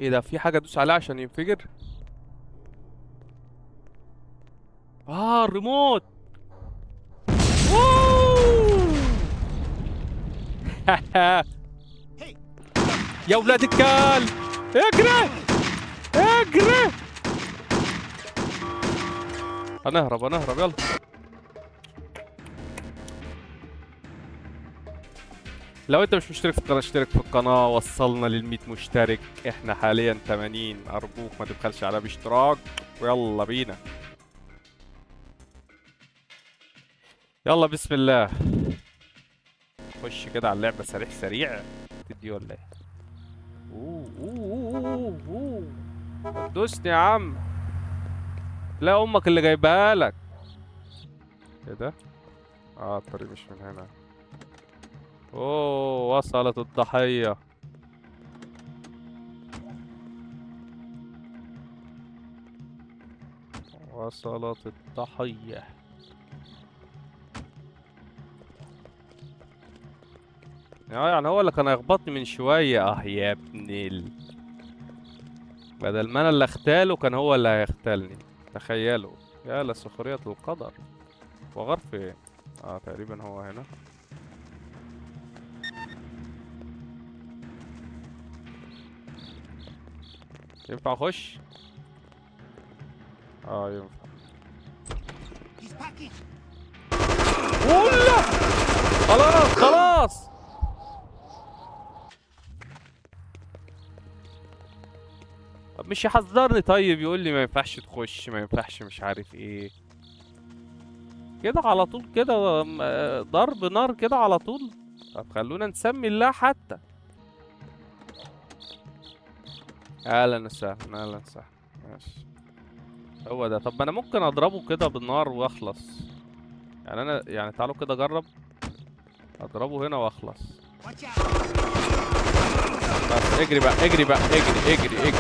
ايه ده؟ في حاجة ادوس عليها عشان ينفجر؟ الريموت. يا ولاد الكلب، اجري اجري. هنهرب هنهرب، يلا. لو انت مش مشترك في القناة اشترك في القناة، وصلنا لل100 مشترك، احنا حاليا 80، ارجوك ما تبخلش عليها باشتراك. ويلا بينا، يلا بسم الله. خش كده على اللعبة سريع سريع. تدي ولا ايه؟ اوه اوه اوه اوه، دوسني يا عم. لا امك اللي جايبها لك. ايه ده؟ الطريق مش من هنا. اوه، وصلت الضحية. وصلت الضحية. يعني هو اللي كان هيخبطني من شوية. يا ابن ال... بدل ما انا اللي اغتاله كان هو اللي هيغتالني. تخيلوا، يا لسخرية القدر. وغار فين؟ تقريبا هو هنا. ينفع اخش؟ ينفع. ولا خلاص خلاص. طب مش يحذرني طيب، يقول لي ما ينفعش تخش، ما ينفعش مش عارف ايه كده على طول كده، ضرب نار كده على طول. طب خلونا نسمي الله حتى. اهلا وسهلا اهلا وسهلا. ماشي هو ده. طب انا ممكن اضربه كده بالنار واخلص يعني. انا يعني تعالوا كده اجرب اضربه هنا واخلص. بس اجري بقى اجري بقى اجري اجري اجري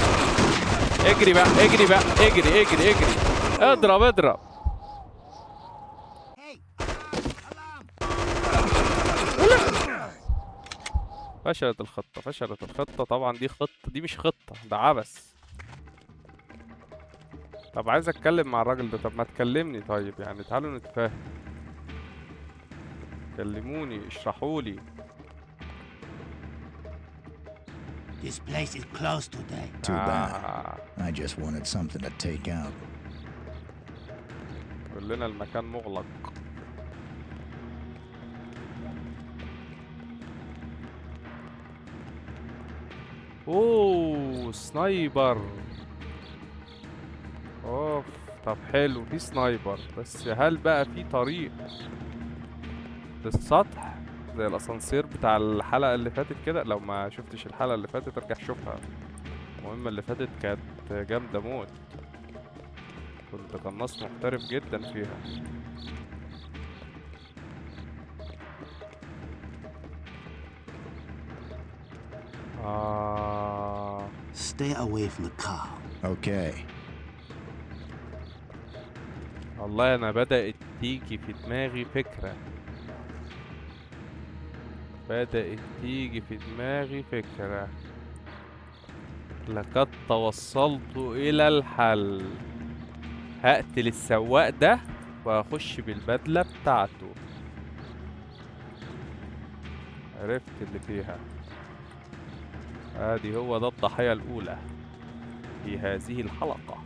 اجري بقى اجري بقى اجري اجري اجري. اضرب اضرب. فشلت الخطة، فشلت الخطة. طبعا دي خطة، دي مش خطة، ده عبث. طب عايز اتكلم مع الراجل ده. طب ما تكلمني طيب، يعني تعالوا نتفاهم. كلموني، اشرحولي. This place is closed today. Too bad. I just wanted something to take out. قول لنا المكان مغلق. اوه sniper. اوف، طب حلو في sniper، بس هل بقى في طريق للسطح زي الاسانسير بتاع الحلقة اللي فاتت كده؟ لو ما شفتش الحلقة اللي فاتت ارجع شوفها، المهمة اللي فاتت كانت جامدة موت، كنت قناص محترف جدا فيها. Stay away from the car. Okay. والله انا بدأت تيجي في دماغي فكرة، بدأت تيجي في دماغي فكرة. لقد توصلت إلى الحل. هقتل السواق ده وهخش بالبدلة بتاعته. عرفت اللي فيها. ادي هو ده الضحية الأولى في هذه الحلقة.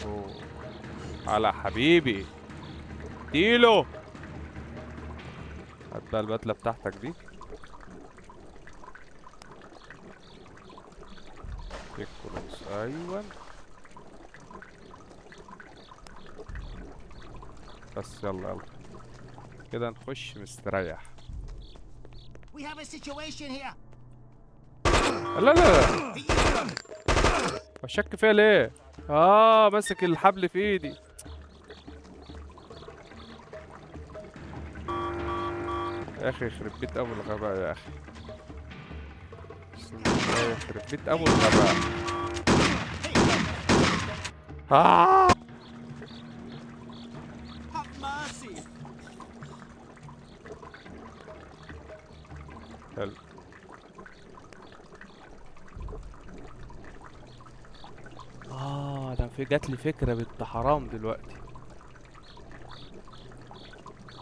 أوه. على حبيبي اديله. هات بقى البدلة بتاعتك دي. ايوه بس يلا يلا كده نخش مستريح. We have a situation here. لا لا لا، بشك فيها ليه؟ ماسك الحبل في ايدي. يا اخي يخرب بيت ابو الغباء يا اخي، يخرب بيت ابو الغباء. حلو. في جات لي فكرة بنت حرام دلوقتي،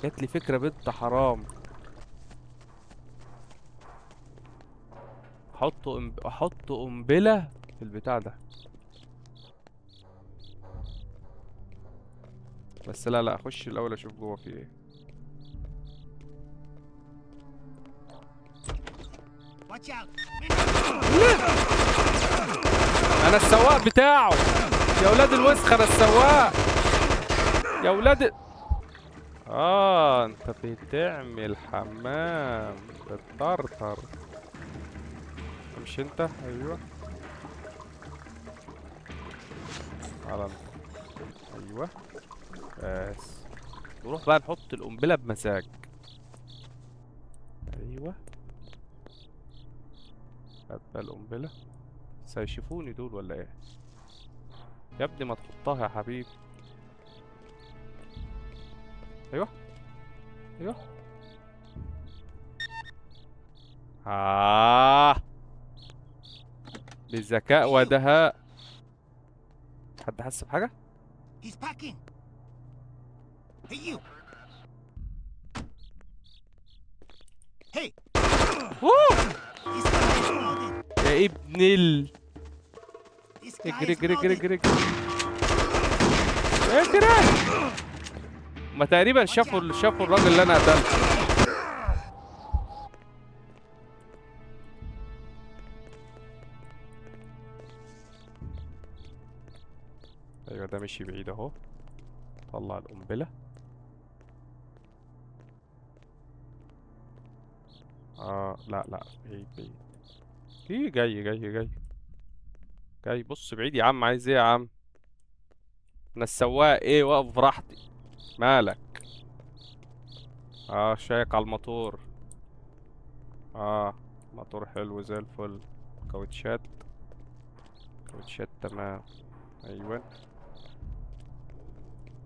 جات لي فكرة بنت حرام. احط قنبلة في البتاع ده. بس لا لا، اخش الاول اشوف جوه في ايه. انا السواق بتاعه يا ولاد الوسخ، انا السواق يا ولاد. انت بتعمل حمام بتطرطر مش انت؟ ايوه على انت. ايوه بس نروح بقى نحط القنبلة بمزاج. ايوه هات بقى القنبلة. بس هيشوفوني دول ولا ايه؟ يا ابني ما تحطها يا حبيبي. ايوه ايوه. بذكاء ودهاء. حد حس بحاجة؟ يا ابن ال اجري اجري اجري اجري اجري. ما تقريبا شافوا الراجل اللي انا قتلته. ايوه ده مشي بعيد اهو. طلع القنبلة. لا لا بعيد بعيد. ايه جاي جاي جاي جاي. بص بعيد يا عم، عايز ايه يا عم؟ انا السواق ايه، واقف براحتي. مالك؟ شايك على الموتور. موتور حلو زي الفل. كاوتشات كاوتشات تمام. ايوه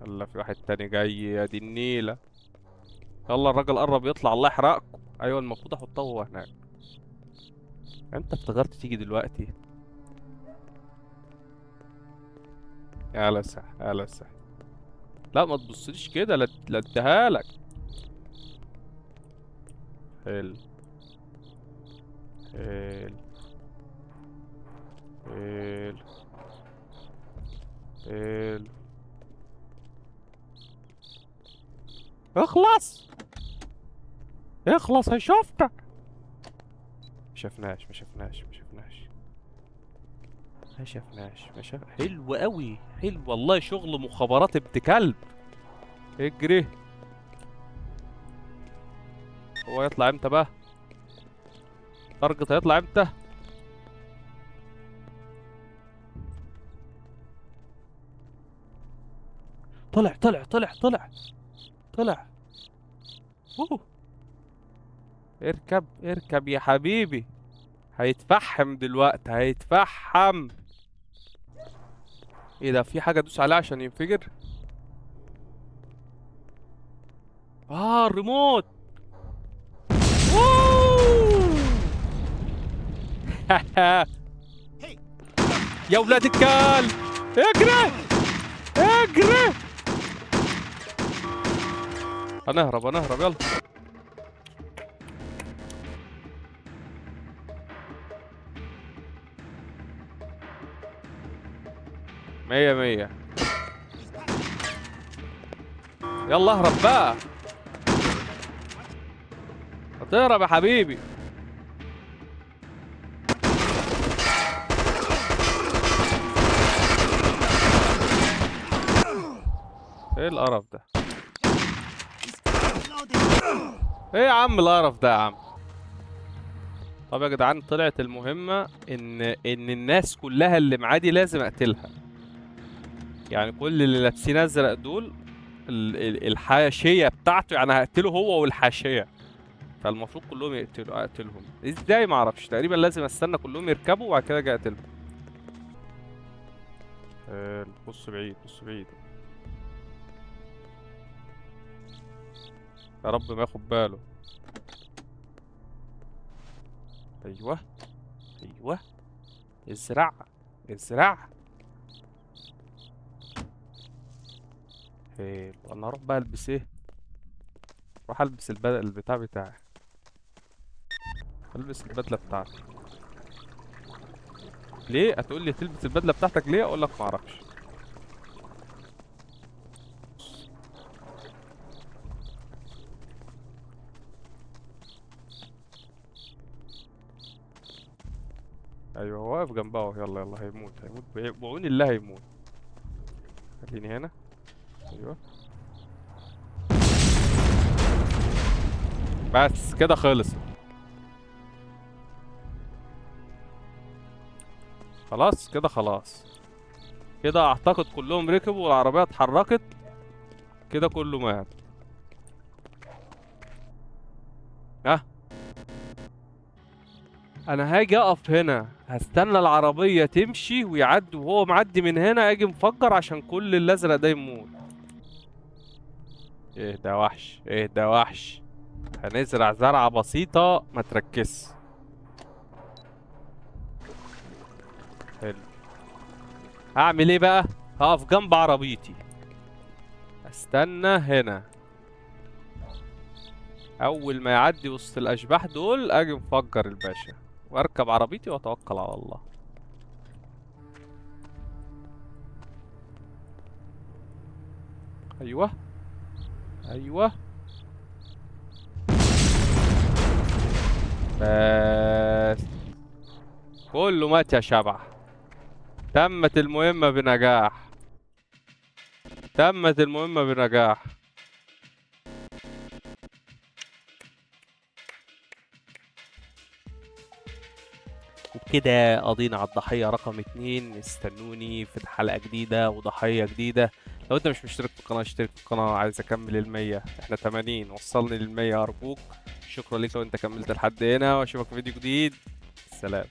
يلا في واحد تاني جاي يا دي النيلة. يلا الراجل قرب يطلع، الله يحرقكم. ايوه المفروض احطه هو هناك. انت افتكرت تيجي دلوقتي؟ يا صح يا صح. لا ما تبصليش كده، لا اديها لك. حلو حلو حلو حلو. اخلص اخلص، هيشوفك. ما شفناش ما شفناش ما شفناش ما شفناش ما شف. حلو قوي حلو والله، شغل مخابرات ابن كلب. اجري. هو يطلع امتى بقى؟ target هيطلع امتى؟ طلع طلع طلع طلع طلع. اوه اركب اركب يا حبيبي. هيتفحم دلوقتي، هيتفحم. ايه ده؟ في حاجة ادوس عليها عشان ينفجر؟ الريموت. يا ولاد الكلب، اجري اجري. هنهرب هنهرب يلا. مية مية. يلا اهرب بقى. هتهرب يا حبيبي. ايه القرف ده؟ ايه يا عم القرف ده يا عم؟ طب يا جدعان طلعت المهمة ان الناس كلها اللي معاه دي لازم اقتلها. يعني كل اللي لابسين ازرق دول الحاشية بتاعته، يعني هقتله هو والحاشية. فالمفروض كلهم يقتلوا. اقتلهم ازاي معرفش. تقريبا لازم استنى كلهم يركبوا وبعد كده اجي اقتلهم. بص بعيد بص بعيد يا رب ما ياخد باله. ايوه ايوه ازرع ازرع. حلو. انا هروح بقى البس ايه؟ اروح البس البدل البتاع بتاعي، البس البدلة بتاعتي. ليه؟ هتقول لي تلبس البدلة بتاعتك ليه؟ اقول لك ما اعرفش. ايوه هو واقف جنبها اهو. يلا يلا هيموت، هيموت بعون الله هيموت. خليني هنا. ايوه بس كده خلص. خلاص كده، خلاص كده اعتقد كلهم ركبوا والعربية اتحركت كده، كله مات. ها انا هاجي اقف هنا، هستنى العربية تمشي ويعدي، وهو معدي من هنا اجي مفجر عشان كل الازرق ده يموت. ايه ده وحش، ايه ده وحش. هنزرع زرعة بسيطة، ما تركزش. حلو. هعمل ايه بقى؟ هقف جنب عربيتي، استنى هنا، اول ما يعدي وسط الاشباح دول اجي مفجر الباشا واركب عربيتي واتوكل على الله. ايوه ايوه بس كله مات يا شبح. تمت المهمة بنجاح، تمت المهمة بنجاح. وبكده قضينا على الضحية رقم 2. استنوني في حلقة جديدة وضحية جديدة. لو انت مش مشترك في القناة اشترك في القناة، عايز اكمل 100، احنا 80، وصلني للمية ارجوك. شكرا ليك لو انت كملت لحد هنا، واشوفك في فيديو جديد. سلام.